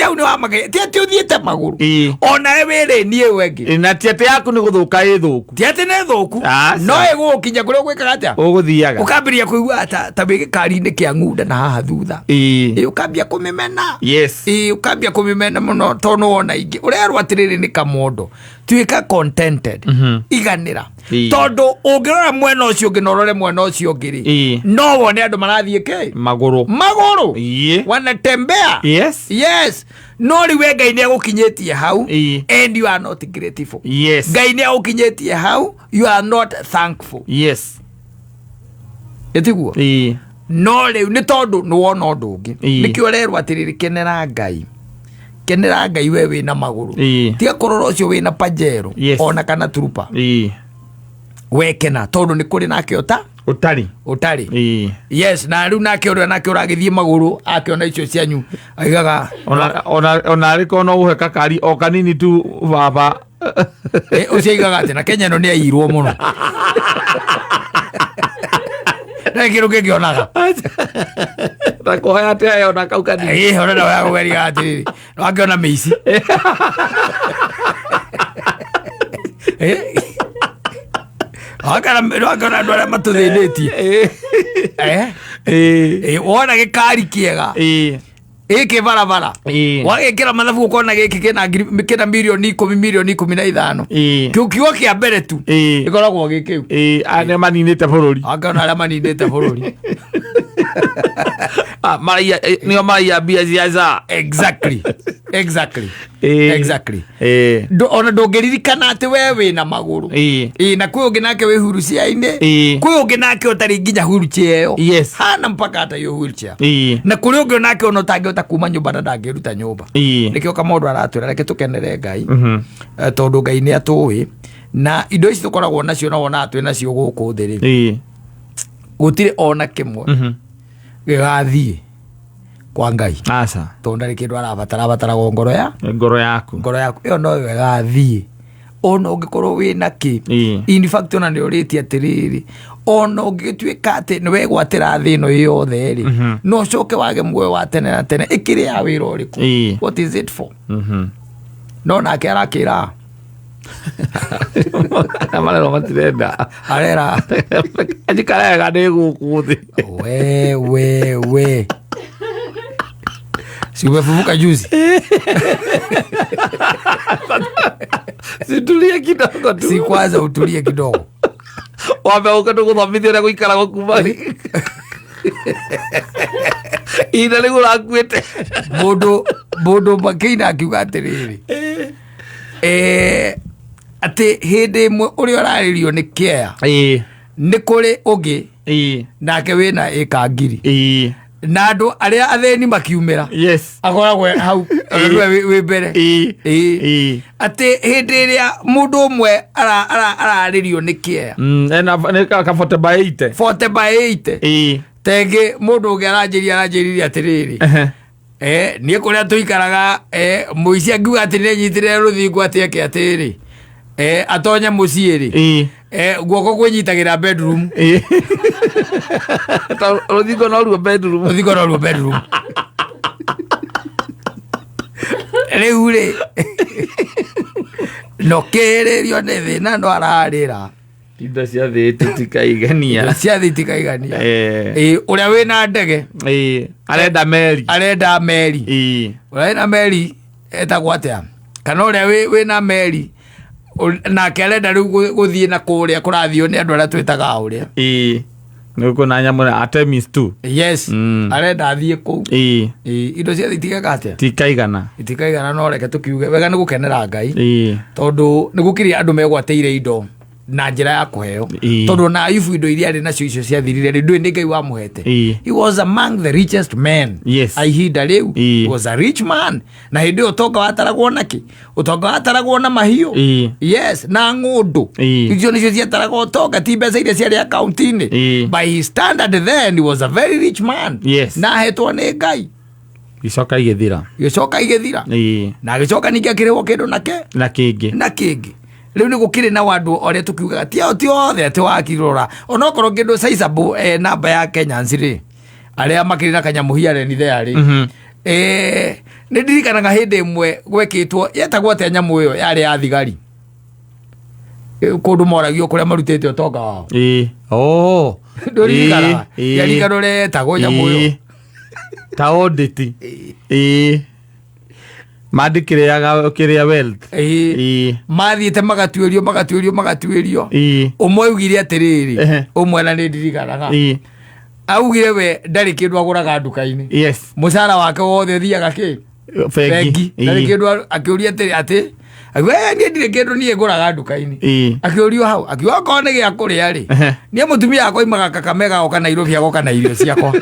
Atĩ hau nĩ wamake, ti atĩ ũthiĩte magũrũ. Onawe wĩrĩ niĩ ĩyo ĩngĩ. Na ti atĩ yaku nĩ gũthũka ĩ thũku. Ti atĩ nĩ thũku. Aca. No ĩgũgũkinya kũrĩa ũgwĩkaga atĩa? Ũgũthiaga. Ũkambĩrĩria kũigua ta wĩ gĩkari-inĩ kĩa ng'unda na haha thutha. Ĩ, ũkambia kũmĩmena. Ĩ, ũkambia kũmĩmena mũno tondũ nĩ wona ingĩ. Ũrerwo atĩrĩrĩ nĩ kamondo. Tuĩka contented. Iganĩra. Tondũ ũngĩrora mwena ũcio ũngĩ na ũrore mwena ũcio ũngĩ rĩ, no wone andũ marathiĩ kĩ? Magũrũ. Magũrũ. Wanatembea. Yes. No rĩu we Ngai nĩ agũkinyĩtie hau. And you are not grateful. Ngai nĩ agũkinyĩtie hau, you are not thankful. Ĩtiguo? No rĩu nĩ tondũ nĩ wona ũndũ ũngĩ. Nĩkĩo ũrerwo atĩrĩrĩ, kenera Ngai. Kenera Ngai we wĩna magũrũ. Tiga kũrora ũcio wĩna pajero. Ona kana turupa. We kena tondũ nĩ kũrĩ nake ũta Ũtarĩ. Ũtarĩ. Yes, na rĩu nake ũrĩa nake ũragĩthiĩ magũrũ akĩona icio cianyu aigaga Ona arĩ korwo no ũhe kakari o kanini tu baba. Ũcio aigaga atĩ na Kenya ĩno nĩ airwo mũno. Na kĩndũ kĩngĩonaga. Na kũhoya atĩ aheo na kau kanini. Ona nawe akũgeria atĩrĩrĩ, wakĩona mĩici. Wakĩona andũ arĩa matũthĩnĩtie. Wona gĩkari kĩega. Gĩkĩ barabara. Wagĩkĩra mathabu ũkona gĩkĩ kĩna kĩna mirioni 10, mirioni 15. Kĩu kiugo kĩa mbere tu. Gĩkoragwo gĩ kĩu. Aya nĩo maninĩte bũrũri. Wakĩona arĩa maninĩte bũrũri. Maraiya, nĩo maraiya mbia cia SHA. Exactly. Exactly. Exactly. Ona ndũngĩririkana atĩ we wĩna magũrũ. Na kwĩ ũngĩ nake wĩ wheelchair-inĩ. Kwĩ ũngĩ nake ũtarĩ nginya wheelchair ĩyo. Hana mpaka hata hiyo wheelchair. Na kũrĩ ũngĩ onake ona ũtangĩhota kuma nyũmba na ndangĩruta nyũmba. Nĩkĩo kamũndũ aratwĩra reke tũkenere Ngai. Tondũ Ngai nĩ atũĩ na indo ici tũkoragwo nacio na wonaga twĩ nacio gũkũ thĩ rĩ. Gũtirĩ ona kĩmwe gĩgathiĩ kwa Ngai. Aca. Tondũ ndarĩ kĩndũ arabatara, abataraga ngoro ya ngoro yaku. Ngoro yaku ĩyo noyo ĩgathiĩ ona ũngĩkorwo wĩna kĩ. In fact ona nĩ ũrĩtie atĩrĩrĩ, ona ũngĩtuĩka atĩ nĩ wegwatĩra thĩ ĩno yothe rĩ, no ũcoke wage muoyo wa tene na tene, ĩkĩrĩ ya wĩra ũrĩkũ? What is it for? No nake arakĩra Marerwo matirenda. Arera njikara wega ndĩ gũkũ thĩ. We we we, si umefufuka juzi? Situlie kidogo tu. Si kwanza utulie kidogo. Wambe ũke tũgũthomithia ũrĩa gũikaragwo kuma ihinda rĩu ũrakuĩte. Mũndũ makĩina akiuga atĩrĩrĩ, atĩ hĩndĩ ĩmwe ũrĩa ũrarĩrio nĩ kĩea nĩ kũrĩ ũngĩ nake wĩna ĩka ngiri na andũ arĩa athĩni makiumĩra akoragwo hau ona nĩwe wĩ mbere. Atĩ hĩndĩ ĩrĩa mũndũ ũmwe ararĩrio nĩ kĩea Ena nĩ ka 40 by 80. 40 by 80. Tengĩ mũndũ ũngĩ aranjĩririe atĩrĩrĩ, niĩ kũrĩa tũikaraga, mũici angiuga atĩ nĩenyitĩrĩre rũthingo atĩ eke atĩrĩ, atonye mũciĩ rĩ, guoko kwĩnyitagĩra bedroom. Ta rũthingo noruo bedroom. Rũthingo noruo bedroom. Rĩu rĩ, no kĩrĩrio nĩ thĩna no ararĩra. Indo cia thĩ tũtikaigania. Indo cia thĩ itikaigania. Ũrĩa wĩna ndege Arenda meri. Arenda meri. Ũrĩa wĩna meri etagwo atĩa? Kana ũrĩa wĩna meri nake arenda rĩu gũthiĩ na kũrĩa kũrathiĩ nĩ andũ arĩa twĩtaga ũrĩa. Nĩ kwĩna nyamũ na Artemis 2. Yes. Arenda athiĩ kũu. Indo cia thĩ itigeka atĩa? Tikaigana. Itikaigana, no reke tũkiuge wega nĩ gũkenera Ngai. Tondũ nĩ gũkĩrĩ andũ megwatĩire indo na njĩra ya kũheo. Tondũ na Ayubu indo iria arĩ nacio icio ciathirire rĩ, ndũĩ nĩ Ngai wamũhete. He was among the richest men. A ihinda rĩu. He was a rich man. Na hĩndĩ ĩyo ũtonga wataragwo na kĩ? Ũtonga wataragwo na mahiũ. Yes, na ng'ũndũ. Icio nĩcio ciataraga ũtonga, ti mbeca iria ciarĩ akaunti-inĩ. By his standard then he was a very rich man. Na ahetwo nĩ Ngai. Icoka igĩthira. Gĩcoka igĩthira. Na agĩcoka ningĩ akĩrĩhwo kĩndũ nake. Na kĩngĩ. Na kĩngĩ. Rĩu nĩ gũkĩrĩ na andũ arĩa tũkiugaga ti ao ti othe atĩ wakirora. Onokorwo kĩndũ sizable, namba ya Kenyans rĩ, arĩa makĩrĩ na kanyamũ here and there rĩ. Nĩ ndirikanaga hĩndĩ ĩmwe gwekĩtwo, yetagwo atĩa nyamũ ĩyo yarĩ ya thigari? Kũndũ moragio kũrĩa marutĩte ũtonga wao. Ĩĩ. Oh. Ndũririkanaga? Ĩĩ. Ndiarikana ũrĩa yetagwo nyamũ ĩyo. Ĩĩ. Ta audit. Ĩĩ. Mandĩkĩrĩaga kĩrĩa wealth. Ĩĩ. Ĩĩ. Mathiĩte magatuĩrio, magatuĩrio, magatuĩrio. Ĩĩ. Ũmwe augire atĩrĩrĩ, ũmwe na nĩ ndirikanaga, augire we ndarĩ kĩndũ agũraga nduka-inĩ. Mũcara wake wothe ũthiaga kĩ? Bengi. Ndarĩ Ĩĩ. kĩndũ. Akĩũria atĩrĩ, atĩ akiuga, "Eh, niĩ ndirĩ kĩndũ niĩ ngũraga nduka-inĩ." Akĩũrio hau, akiuga okorwo nĩ gĩa kũrĩa rĩ, niĩ mũtumia wakwa oimaga Kakamega agoka Nairobi, agoka na irio ciakwa.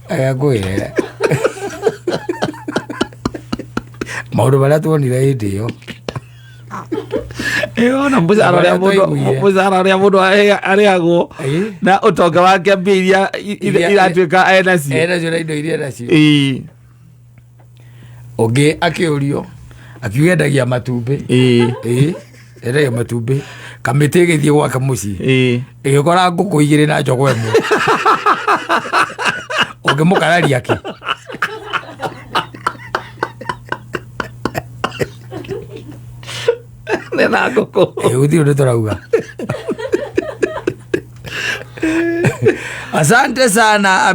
Ngwĩre maũndũ marĩa tuonire hĩndĩ ĩyo. Ĩĩ, ona mũcara ũrĩa Marĩa mũndũ twaiguire. Mũcara ũrĩa mũndũ arĩhagwo na ũtonga wake, mbia iria iratuĩka enacio. Enacio na indo iria enacio. Ĩĩ. Ũngĩ akĩũrio akiuga endagia matumbĩ. Ĩĩ, endagia matumbĩ. Kamĩtĩ ĩgĩthiĩ gwake mũciĩ, ĩgĩkora ngũkũ igĩrĩ na jogoo ĩmwe. Ũngĩmũkararia kĩ? Nĩ na ngũkũ. Ĩ, gũtirĩ ũndũ tũrauga. Asante sana.